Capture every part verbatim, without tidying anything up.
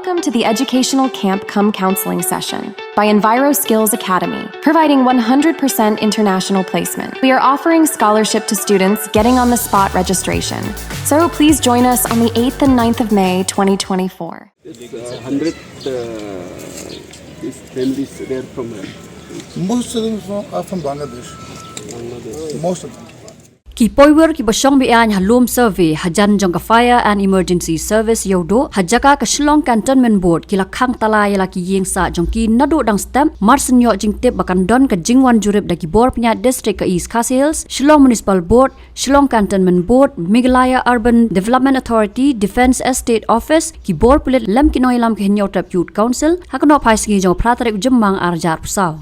Welcome to the educational camp cum counseling session by Enviro Skills Academy, providing one hundred percent international placement. We are offering scholarship to students getting on the spot registration. So please join us on the eighth and ninth of May twenty twenty-four. It's uh, hundred uh, is families there from here. Most of them from, are from Bangladesh. Bangladesh. Most of them. Ki poiwer kiba shong beaiñ ha lum survey hajan jong ka Fire and Emergency Service Ïewduh ha jaka ka Shillong Cantonment Board ki la khang tala ïa la ki ïing sah jong ki naduh dang step, mar shen ïoh jingtip ba kan don ka jingwan jurip da ki bor pynïaid district ka East Khasi Hills, Shillong Municipal Board, Shillong Cantonment Board, Meghalaya Urban Development Authority, Defence Estate Office, ki bor pulit lem ki nongïalam ka Hynñiewtrep Youth Council ha ka nohphai sngi jong ka phra tarik u Jymmang arhajar arphew saw.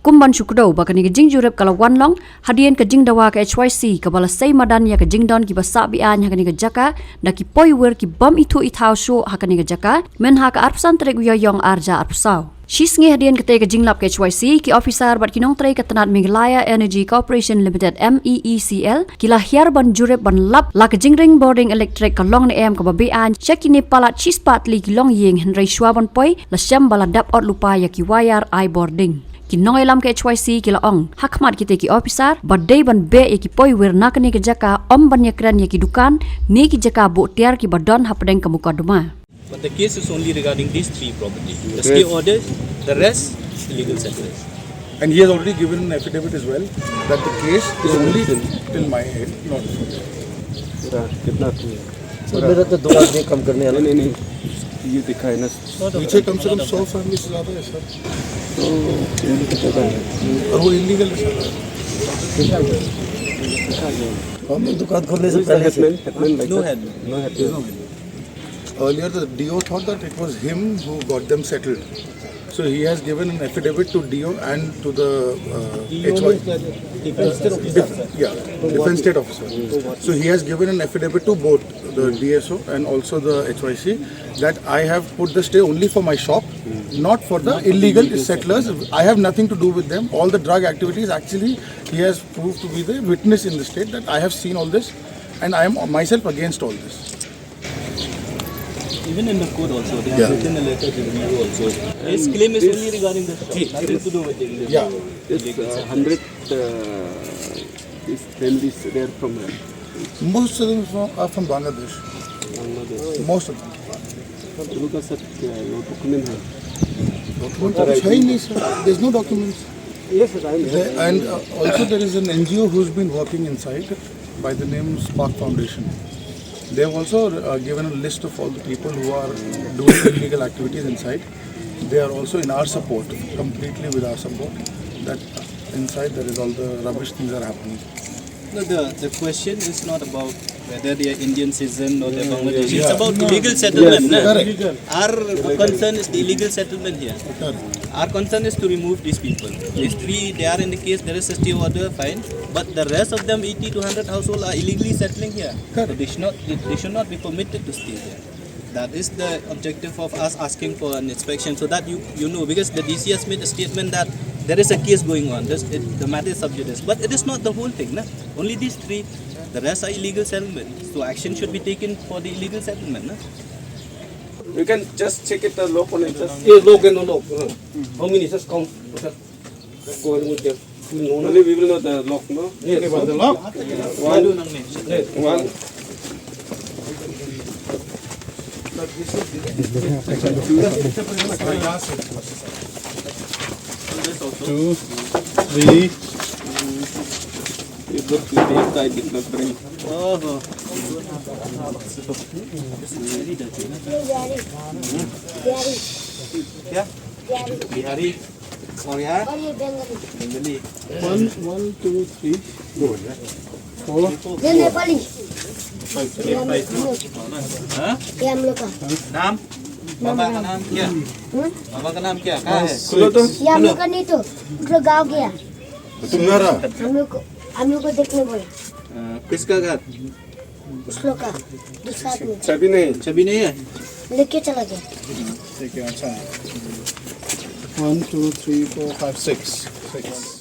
Kum ban shu kdew ba kane ka jingjurip ka la wan long hadien ka jingdawa ka H Y C kaba la sei madan ïa ka jingdon kiba sah beaiñ ha kane ka jaka da ki poiwer ki bym ithuh ithaw shuh ha kane ka jaka, mynha ka arphew san tarik u Ïaïong arhajar arphew saw. Shi sngi hadien katei ka jinglap ka H Y C, ki officer bad ki nongtrei ka tnat Meghalaya Energy Corporation Limited, M E E C L, ki la hiar ban jurip ban lap la ka jingring bording electric ka long ne em kaba beaiñ sha kine palat shispah tylli ki longïing, hynrei shuwa ban poi la shem ba la dep ot lypa ïa ki wire ai bording. Ki nongïalam ka H Y C ki la ong ha khmat kitei ki officer ba dei ban beh ïa ki poiwer na kane ka jaka, ym ban ïakren ïa ki dukan ne ki jaka buh tiar kiba don hapdeng ka mukotduma. But the case is only regarding these three properties. The stay orders, the rest, illegal settlers. And he has already given an affidavit as well that the case is only till my head, not further. पूरा कितना थी? सर, मेरा तो दो आदमी काम करने वाला। नहीं, नहीं, नहीं, ये दिखा है ना। पीछे कम से कम सौ फैमिली से ज़्यादा है, सर। तो इनकी जगह है। और वो इलीगल है, सर। हम दुकान खोलने से पहले से। Headman, headman like that. No headman. Earlier, the D O thought that it was him who got them settled. So he has given an affidavit to D O and to the uh, H Y. Defense state officer. Def- yeah, defense state officer. So he has given an affidavit to both the D S O and also the H Y C that I have put the stay only for my shop, not for the illegal settlers. I have nothing to do with them. All the drug activities, actually, he has proved to be the witness in the state that I have seen all this and I am myself against all this. Even in the court also, they have written a letter to the D O also. His claim is only regarding the shop, nothing to do with the illegal. Yeah. It's uh, hundred uh, is families there from here. Most of them from, are from Bangladesh. Bangladesh. Most of them. उनका सर क्या है? वो डॉक्यूमेंट है? डॉक्यूमेंट तो कुछ है ही नहीं, सर। There's no documents. Yes, sir, I know. They, and uh, also there is an N G O who's been working inside by the name Spark Foundation. They have also uh, given a list of all the people who are doing illegal activities inside. They are also in our support, completely with our support, that inside there is all the rubbish things are happening. No, the, the question is not about whether they are Indian citizen or they're Bangladeshi. It's about illegal settlement. Correct. Our concern is the illegal settlement here. Our concern is to remove these people. These three, they are in the case, there is a stay order, fine. But the rest of them, eighty to hundred household, are illegally settling here. So they should not, they, they should not be permitted to stay here. That is the objective of us asking for an inspection, so that you, you know, because the D C has made a statement that there is a case going on. This, it, the matter is sub judice, but it is not the whole thing, na? Only these three. The rest are illegal settlement. So action should be taken for the illegal settlement, na? You can just check it, the lock on it. Just ये लोग है, नो लोग। हाँ। How many? Just count. Just go ahead with them. Only we will know the lock, no? Yes. Only for the lock? One. Yes. One. Two, three. It looks like I did not bring. क्या? बिहारी। और यहाँ? और ये बंगाली। बंगाली। One, one, two, three, four. ये नेपाली। ये हम लोग का। हाँ? ये हम लोग का। नाम? बाबा का नाम क्या? हम्म? बाबा का नाम क्या? कहाँ है? ये हम लोग का नहीं तो, दूसरा गाँव गया। तुम्हारा? हम लोग को, हम लोग को देखने बोला। अ, किसका घर? उसका का, दूसरा आदमी। चाबी नहीं? चाबी नहीं है? लेके चला गया। ठीक है, अच्छा। One, two, three, four, five, six. Six.